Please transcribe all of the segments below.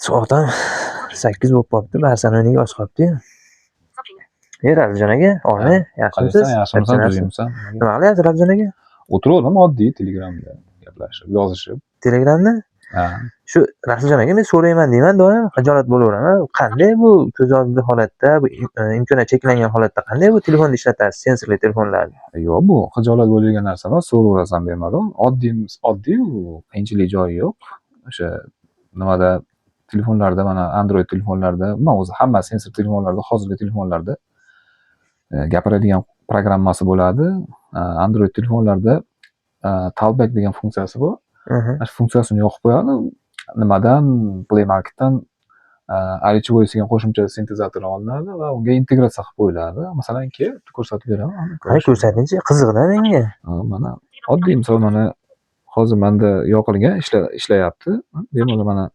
Soat ham 8 bo'lib qolibdi. Barseloniga oz qolibdi-yu. E, Raziljon aka, olma, yaxshimisiz? Qalaysan, yaxshimisan, Charchamayapsiz? tuzukmisan? Nima qilyapsiz, Raziljon aka? O'tiruvdim oddiy Telegramda gaplashib, yozishib. Telegramda? Ha. Shu Rasuljon aka, men so'rayman deyman doim, xijolat bo'laveraman. Qanday bu ko'z oldida holatda, bu imkoniyat cheklangan holatda qanday bu telefonni ishlatasiz, sensorli telefonlarni? Yo'q, bu xijolat bo'ladigan narsa emas, so'raverasan bemalol. Oddiy, oddiy u, qiyinchilik joyi yo'q. O'sha nimada, telefonlarda, mana Android telefonlarda, umuman o'zi hamma sensor telefonlarda, hozirgi telefonlarda gapiradigan programmasi bo'ladi. Android telefonlarda Talkback degan funksiyasi bor. Ana shu funksiyasini yoqib qo'yadi. Nimadan, Play Marketdan Arichi Voice degan qo'shimcha sintezator olinadi va unga integratsiya qilib qo'yiladi. Masalan, kel, ko'rsatib beraman. Qani, ko'rsatingchi, qiziqda menga. Ha, mana oddiy misol, mana hozir menda yoqilgan, ishlayapti. Bemalol mana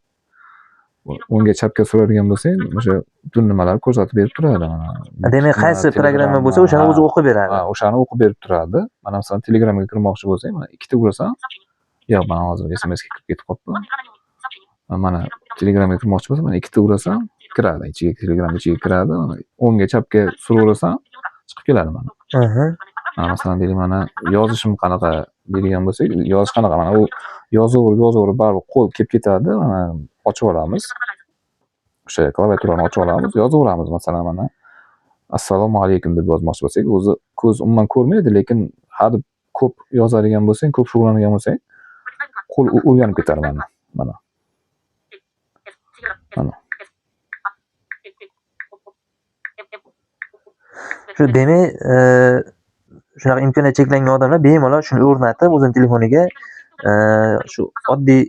o'ngga chapga suradigan bo'lsang, o'sha butun nimalar ko'rsatib berib turadi mana. Demak, qaysi Telegram, programma bo'lsa, o'shani o'zi o'qib beradi. Ha, o'shani o'qib berib turadi. Mana masalan, Telegramga kirmoqchi bo'lsang, mana ikkita urasan. Yo'q, mana hozir SMSga kirib ketib qolibdi. Mana Telegramga kirmoqchi bo'lsam, mana ikkita urasan, kiradi ichiga, Telegram ichiga kiradi. Mana o'ngga chapga suraverasan, chiqib keladi mana. Mana masalan, deylik, mana yozishim qanaqa deydigan bo'lsak, yozish qanaqa? Mana u yozaverib, yozaverib baribir qo'l kelib ketadi. Mana ochib olamiz. O'sha klaviaturani ochib olamiz, yozaveramiz. Masalan, mana assalomu alaykum deb yozmoqchi bo'lsak, o'zi ko'z umuman ko'rmaydi, lekin hadeb ko'p yozadigan bo'lsang, ko'p shug'ullanadigan bo'lsang, qo'l o'rganib ketadi mana. Mana. Mana. Shu demak, shunaqa imkoniyat cheklangan odamlar bemalol shuni o'rnatib, o'zini telefoniga shu oddiy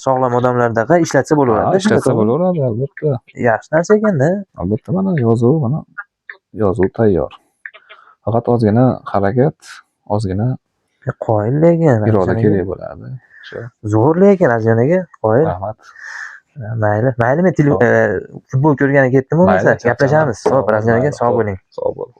sog'lom odamlardaqa ishlatsa bo'laveradi. Ha, ishlatsa bo'laveradi, albatta. Yaxshi narsa ekanda. Albatta, mana yozuv, mana yozuv tayyor. Faqat ozgina harakat, ozgina Qoyil lekin. iroda kerak bo'ladi. O'sha. Zo'r lekin, Azizjon aka, qoyil. Rahmat. Mayli, mayli, men futbol ko'rgani ketdim bo'lmasa, Mayli, gaplashamiz. charchama. Xo'p, Raziljon aka, sog' bo'ling. Sog' bo'l.